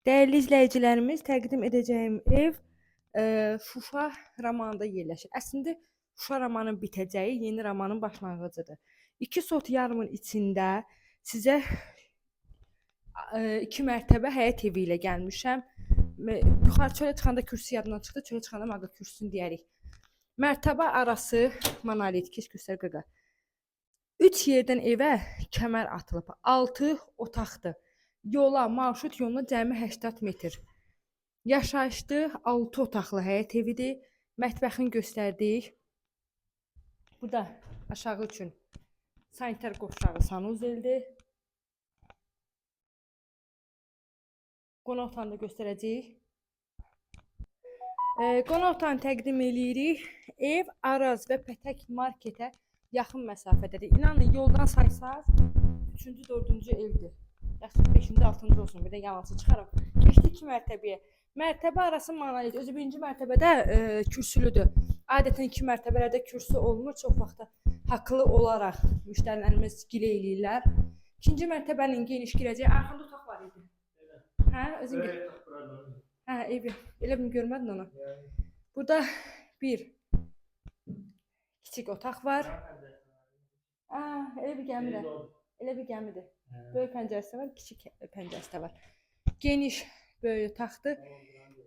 Dəyərli izləyicilərimiz, təqdim edəcəyim ev Şuşa romanında yerləşir. Əslində Şuşa romanın bitəcəyi, yeni romanın başlanğıcıdır. 2 sot yarımın içində sizə 2 mərtəbə həyət evi ilə gəlmişəm. Yuxarı çölə çıxanda kürsü yadından çıxdı, çölə çıxanda maqa kürsüsünü deyərik. Mərtəbə arası monolit, keç göstər qaqa. 3 yerdən evə kəmər atılıb. 6 otaqdır. Yola, marşrut yoluna cəmi 80 metr. Yaşayışlı 6 otaqlı həyət evidir. Mətbəxini göstərdik. Burada aşağı üçün sanitar qovşağı sanuzeldir. Qonaq otağını da göstərəcəyik. Qonaq otağını təqdim eləyirik. Ev Araz və Pətək marketə yaxın məsafədədir. İnanın, yoldan saysaz 3-cü, 4-cü evdir. Yaxşı, 5-ci, 6-cı olsun, bir də yalançı çıxaram. Keçdik 2 mərtəbəyə. Mərtəbə arası monolit. Özü birinci mərtəbədə kürsülüdür. Adətən 2 mərtəbələrdə kürsü olmur. Çox vaxtda haqlı olaraq müştərilərimiz gilə eləyirlər. İkinci mərtəbənin geniş girəcəyi arxanda otaq var idi. Hə, özün gir. Hə, evi. Elə bil görmədin onu. Burada bir kiçik otaq var. Aa, elə bir gəmidir. Elə bir gəmidir. Böyük pəncərəsi var, kiçik pəncərəsi də var. Geniş, böyük otaqdır.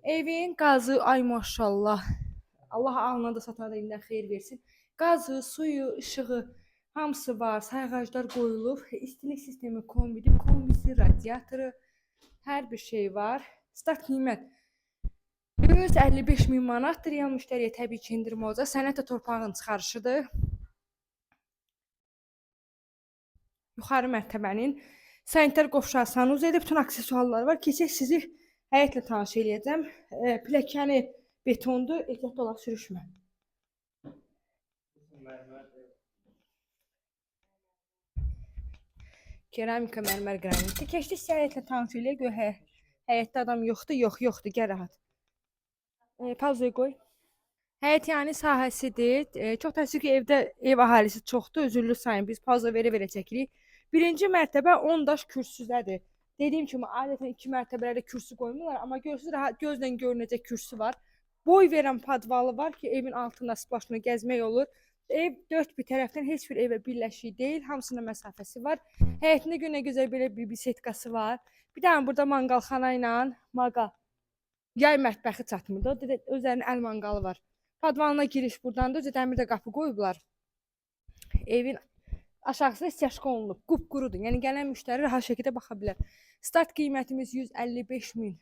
Evin qazı, ay maşallah. Allah alına da satana da indidən xeyir versin. Qazı, suyu, işığı hamısı var. Sayğaclar qoyulub. İstilik sistemi kombidir. Kombisi, radiatoru, hər bir şey var. Start qiymət 155 min manatdır. Real müştəriyə təbii ki endirim olacaq. Sənəd də torpağın çıxarışıdır. Yuxarı mərtəbənin sanitar qovşağı sanuzeldir. Bütün aksesuarları var. Keçək sizi həyətlə tanış eləyəcəm. Pilləkəni betondur. Ehtiyatlı olaq, sürüşmə. Keramika, mərmər, qranitdir. Keçdik sizə həyətlə tanış eləyək. Gör, həyətdə adam yoxdur. Yox, yoxdur. Gəl rahat. Pauzaya qoy. Həyət yani sahəsidir. Çox təəssüf ki, evdə ev əhalisi çoxdur. Üzürlü sayın. Biz pauza verə-verə çəkirik. Birinci mərtəbə 10 daş kürsüdədir. Dediyim kimi, adətən 2 mərtəbələrdə kürsü qoymurlar, amma görürsünüz, rahat gözlə görünəcək kürsü var. Boy verən podvalı var ki, evin altında splaşını gəzmək olur. Ev dörd bir tərəfdən heç bir evə birləşik deyil, hamısının məsafəsi var. Həyətində gör nə gözəl belə bir bisetkası var. Bir dənə burada manqalxana ilə maqa yay mətbəxi çatmır da. Özlərinin əl manqalı var. Podvalına giriş buradandır. Özü dəmir də qapı qoyublar. Evin aşağısında stяжka olunub, qupqurudur. Yəni gələn müştəri rahat şəkildə baxa bilər. Start qiymətimiz 155 min.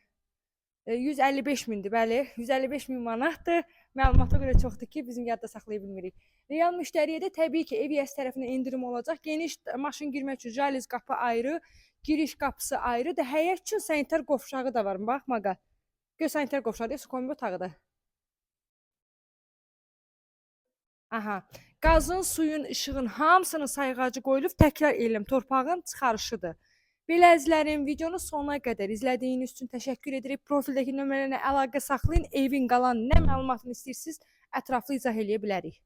155 mindir, bəli. 155 min manatdır. Məlumata görə çoxdur ki, bizim yadda saxlaya bilmirik. Real müştəriyə də təbii ki, ev yiyəsi tərəfindən endirim olacaq. Geniş maşın girmək üçün jaliz qapı ayrı, giriş qapısı ayrı da. Həyət üçün sanitar qovşağı da var. Bax, maqa. Gör sanitar qovşağı deyil, kombi otağıdır. Aha. Qazın, suyun, işığın hamısının sayğacı qoyulub. Təkrar eləyirəm, torpağın çıxarışıdır. Belə əzizlərim, videonu sona qədər izlədiyiniz üçün təşəkkür edirik. Profildəki nömrələrlə əlaqə saxlayın. Evin qalan nə məlumatını istəyirsiniz, ətraflı izah eləyə bilərik.